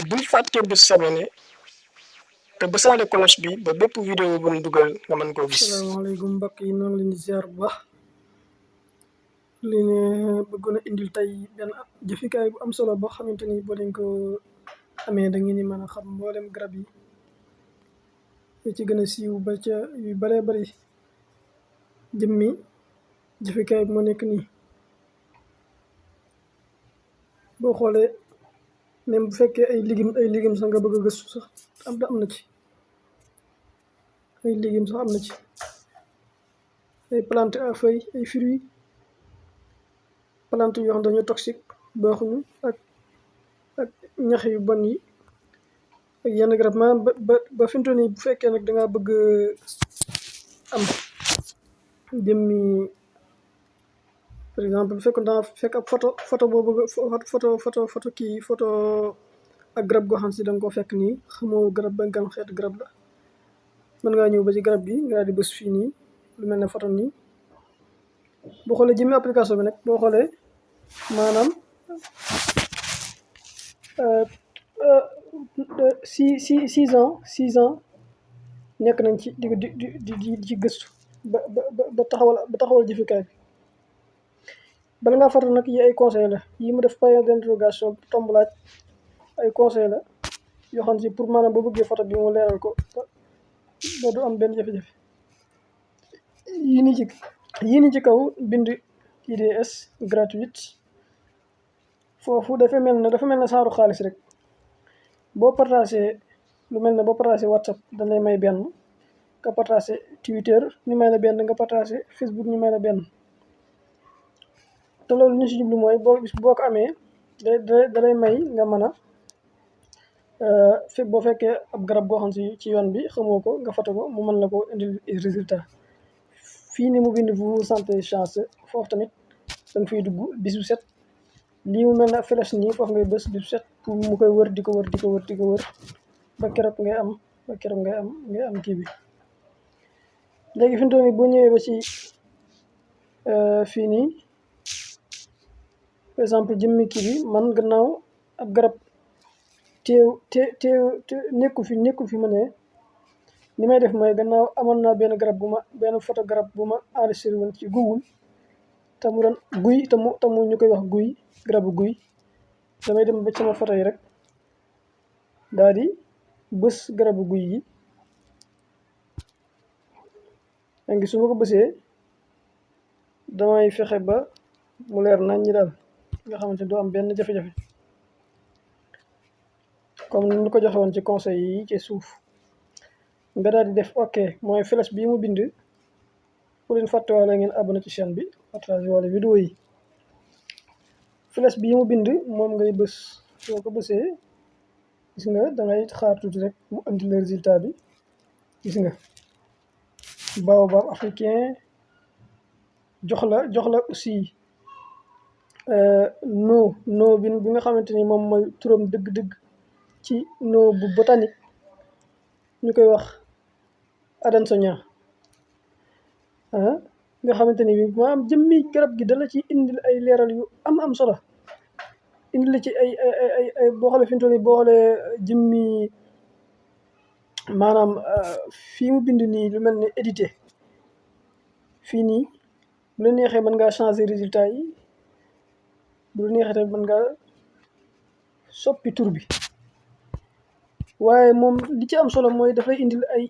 bul fàtte bu sabone te bësaale cloche bi ba bépp vidéo bu ñu dugal nga mën koo gis. asalaamaaleykum mbokk yi ñoo ngi leen di ziar bu baax li ne bëggoon a indil tey benn jëfikaay bu am solo boo xamante ni boo leen ko amee da ngeen ni mën a xam mboolem garab yi ci gën a siiw ba ca yu bëree bëri jëmmi jëfikaay bi moo nekk nii. boo xoolee même bu fekkee ay légumes sax nga bëgg a gëstu sax am na ci ay légumes sax am na ci ay plantes à feuilles ay fruits plantes yoo xam dañoo toxique baaxuñu ak ñax yu bon yi ak yenn garab maanaam ba fi mu toll nii bu fekkee nag dangaa bëgg am jëmmi par exemple bu fekkoon danga fekk ab photo boo bëgg photo ak garab goo xam si da nga koo fekk nii xamoo garab ba gan xeetu garab la mën ngaa ñëw ba ci garab gi nga di bës fii nii lu mel ne photo nii boo xoolee jëmmi application bi nag boo xoolee maanaam 6 ans nekk nañ ci di ci gëstu ba taxawal jëfikaay bi. bala ngaa fàttali nag yi ay conseil la yi mu def point d'interrogation tomb laaj ay conseil la yoo xam si pour maanaam boo bëggee photo bi mu leeral ko ba du am benn jafe-jafe. yii ni ci kaw bind IDS gratuite foofu dafa mel ne saaru xaalis rek boo partagé lu mel ne boo partagé WhatsApp danay may benn nga partagé Twitter ñu may la benn nga partagé Facebook ñu may la benn. te loolu ñu si jublu mooy boo ko amee dalay may nga mën a boo fekkee ab garab goo xam si ci yoon bi xamoo ko nga foto ko mu mën la ko indil résultat. fii ni mu bind vous santé chance foofu tamit danga fiy dugg bis bu set lii mu mel ne flèche nii foofu ngay bës bis bu set pour mu koy wër di ko wër ba keroog ngay am kii bi. léegi fi mu toll nii boo ñëwee ba ci fii nii par exemple jëmmi kii bi man gannaaw ab garab te nekkul fi ma ne li may def mooy gannaaw amoon naa benn photo garab bu ma enregistré woon ci Google te mu doon guy te mu ñu koy wax garabu guy damay dem ba sama photo yi rek daal di bës garabu guy yi léegi su ma ko bësee damay fexe ba mu leer nañ ñi daal nga xamante doo am benn jafe-jafe comme ni ñu ko joxe woon ci conseil yi ci suuf nga daal di def ok mooy flèche bii mu bind pour leen fàtte wala ngeen abonné ci chaîne bi partage wala vidéo yi flèche bii mu bind moom ngay bës soo ko bësee gis nga dangay xaar tuuti rek mu indi le résultat bi gis nga baobab africain jox la aussi no bi nga xamante ni moom mooy turam dëgg-dëgg ci no bu botanique ñu koy wax Adansonia nga xamante ni bi maanaam jëmmi garab gi dala ci indil ay leeral yu am solo indil la ci ay boo xoolee fi mu toll nii boo xoolee jëmmi maanaam fii mu bind nii lu mel ne édité fii nii bu la neexee mën ngaa changer résultat yi bu la neexee tamit mën ngaa soppi tur bi waaye moom li ci am solo mooy dafay indil ay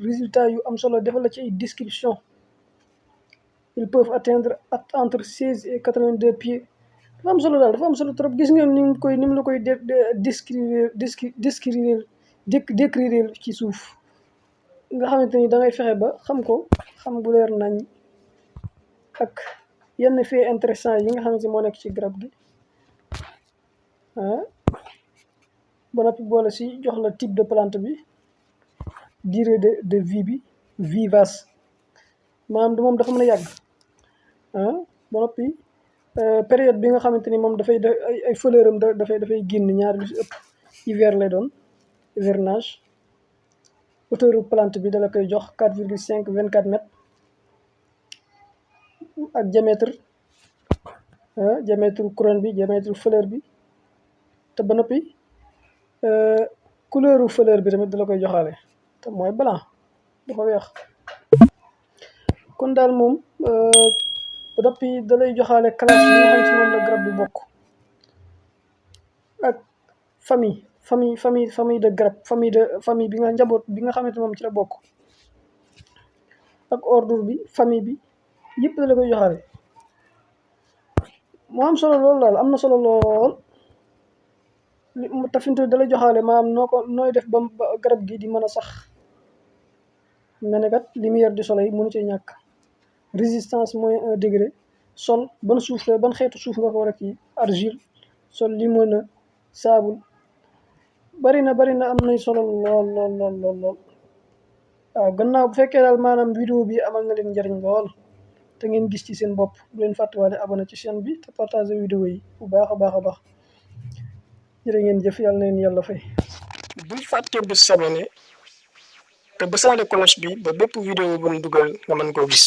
résultats yu am solo defal la ci ay description ils peuvent atteindre entre 16 et 82 pieds dafa am solo daal dafa am solo trop gis ngeen ni mu la koy décrire ci suuf nga xamante ni da ngay fexe ba xam bu leer nañ ak yenn fait intéressant yi nga xamante ni moo nekk ci garab gi ba noppi boole si jox la type de plante bi durée de vie bi vivace maanaam moom dafa mën a yàgg ba noppi période bi nga xamante ni moom dafay ay fleur am dafay génn ñaari lu si ëpp hiver lay doon hivernage hauteur plante bi dala koy jox 4,5 24 mètres ak diamètre couronne bi diamètre fleur bi te ba noppi couleuru fleur bi tamit da la koy joxaale te mooy blanc dafa weex. kon daal moom doppi da lay joxaale classe bi nga xam ci moom la garab bi bokk ak famille de garab famille bi nga njaboot bi nga xamante moom ci la bokk ak ordre bi famille bi yëpp da la koy joxaale. moo am solo lool daal am na solo lool te fi mu da lay joxaale maanaam nooy def ba garab gi di mën a sax nga ne kat lumière du soleil mënu ci ñàkk. résistance moins 1 degré sol ban suuf la ban xeetu suuf nga ko war a kii argile sol limona sable bari na am nañ solo lool waaw gannaaw bu fekkee daal maanaam vidéo bi amal na leen njariñ lool te ngeen gis ci seen bopp bu leen fàttewaale abonné ci chaîne bi te partage vidéo yi bu baax a baax jërë ngeen jëf yàlla na leen yàlla fay. bul fàtte bés s'abonné te bësaale cloche bi ba bépp vidéo bu ñu dugal nga mën koo gis.